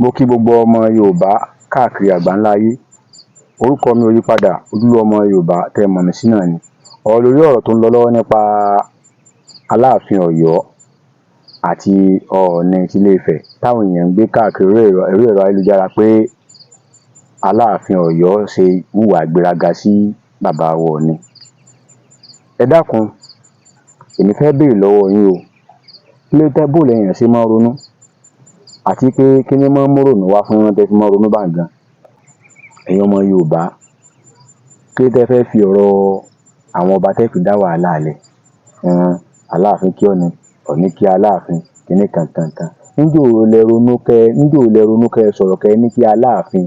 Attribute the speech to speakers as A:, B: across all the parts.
A: Mo kí gbogbo ọmọ Yorùbá káàkiri àgbáńlá ayé. Orúkọ mi ò yí padà, ojúlówó ọmọ Yorùbá tẹ́ ẹ mọ̀ mí sí náà ni. Ọ̀rọ̀ lórí ọ̀rọ̀ tó ń lọ lọ́wọ́ nípa Aláàfin Ọ̀yọ́ àti Ọọ̀ni tilé Ifẹ̀ táwọn èèyàn ń gbé káàkiri orí ẹ̀rọ ayélujára pé Aláàfin Ọ̀yọ́ ṣe hùwà ìgbéraga sí bàbá wa Ọọ̀ni. Ẹ dákun, èmi fẹ́ béèrè lọ́wọ́ yín o. Kí ló dé, bó lẹ̀yin èèyàn ṣe máa ń ronú? Àti pé kí ní máa ń mú ìrònú wá fún tẹ́ fi máa ń ronú bá ń gan? Ẹ̀yin ọmọ Yorùbá, kí ló dé tẹ́ fẹ́ fi ọ̀rọ̀ àwọn ọba tẹ́ fi dá wàhálà lẹ̀? Aláàfin kí Ọọ̀ni, Ọọ̀ni kí Aláàfin, kíní kan kan kan. Níjọ́ wo lẹ ronú kẹ́ sọ̀rọ̀ kẹ́ ní kí Aláàfin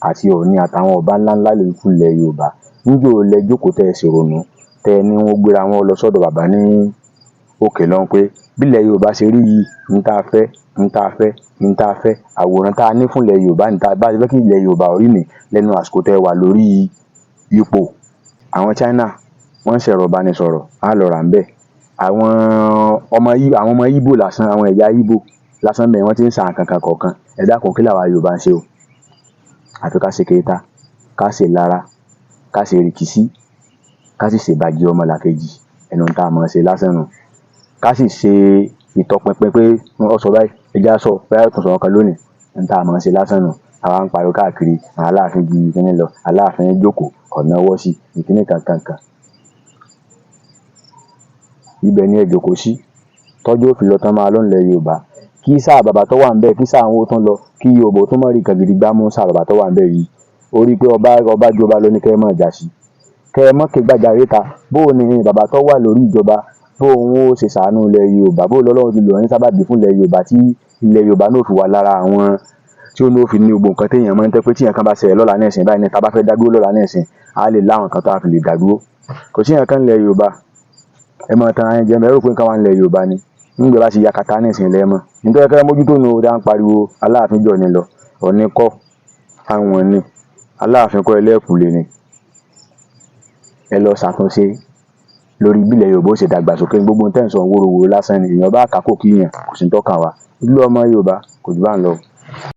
A: àti Ọọ̀ni àtàwọn ọba ńláńlá yòókù ilẹ̀ Yorùbá, níjọ́ wo lẹ jókòó tẹ́ ẹ ṣèrònú tẹ́ ẹ ní wọ́n gbéra wọn lọ sọ́dọ̀ bàbá ní òkè lọ́hùn pé bílẹ̀ Yorùbá ṣe rí yìí, n tá a fẹ́, n tá a fẹ́, n tá a fẹ́, àwòrán tá a ní fún ilẹ̀ Yorùbá ní tá a bá ṣe fẹ́ kí ilẹ̀ Yorùbá ó rí nìí lẹ́nu àsìkò tẹ́ ẹ wà lórí ipò. Àwọn China wọ́n ń ṣẹ̀rọ ìbánisọ̀rọ̀, á lọ rà ńbẹ̀. Àwọn ọmọ Íbò lásán, àwọn ẹ̀yà Íbò lásán ńbẹ̀, wọ́n ti ń ṣe àwọn nǹkan kan kọ̀ọ̀kan. Ẹ dákun, kí làwa Yorùbá ń ṣe o? Àfi ká ṣe kéétà, ká ṣe ìlara, ká ṣe rìkíṣí, ká sì ṣèbàjẹ́ ọmọlàkejì. Ẹnu tá a mọ̀ ọ́n ṣe lásán nù. Ká sì ṣe ìtọpinpin pé wọ́n sọ báyìí, ẹ jẹ́ á sọ, bóyá yóò tún sọ nǹkan lónìí. N tá a mọ̀ ọ́n ṣe lásán nù. Àwa ń pariwo káàkiri, Aláàfin ju kíní lọ, Aláàfin jókòó, kò náwó sí i, kíní kan kan kan. Ibẹ̀ ni ẹ jókòó sí. Tọ́jọ́ ó fi lọ tán máa lọ nílẹ̀ Yorùbá. Kí sáà bàbá tó wà ńbẹ̀, kí sáà wọn ó tún lọ, kí Yorùbá ó tún má rí nǹkan gidi gbámú sáà bàbá tó wà ńbẹ̀ yìí. Orí pé ọba ọba ju ọba lọ ní kẹ́ ẹ máa jà sí. Kẹ́ ẹ mọ́ ké gbàjarè síta. Bó o ní bàbá tó wà lórí ìjọba, bó òun ó ṣe ṣàánú ilẹ̀ Yorùbá, bó lọ́lọ́run ti lò wọ́n ní sábàbí fún ilẹ̀ Yorùbá tí ilẹ̀ Yorùbá náà ò fi wà lára àwọn tí ó ní ó fi ní gbogbo nǹkan téèyàn máa ń tẹ́ pé tí nǹkan bá ṣẹlẹ̀ lọ́la ní ìsìn báyìí ní tá a bá fẹ́ dá dúró lọ́la ní ìsìn, á lè láwọn nǹkan tó a fi lè dá dúró. Kò sí nǹkan kan nílẹ̀ Yorùbá. Ẹ máa tan ara yín jẹ, ẹ rò pé nǹkan wà nílẹ̀ Yorùbá ni. Nígbà bá ti yakata ní ìsìn lẹ́ mọ̀. Nítorí kẹ́ mójútó nu o, tá ń pariwo Aláàfin jọ ni lọ. Ọọ̀ni kọ́, àwọn ni. Aláàfin kọ́, ẹlẹ́kùlé ni. Ẹ lọ ṣàtúnṣe lórí bí ilẹ̀ Yorùbá ó ṣe dàgbàsókè. Gbogbo ohun tẹ́ ń sọ wóróworó lásán ni. Èèyàn bá kà kó kí èèyàn, kò sí ń tọ́kàn wa. Ojúlówó ọmọ Yorùbá kò jù bá ń lọ.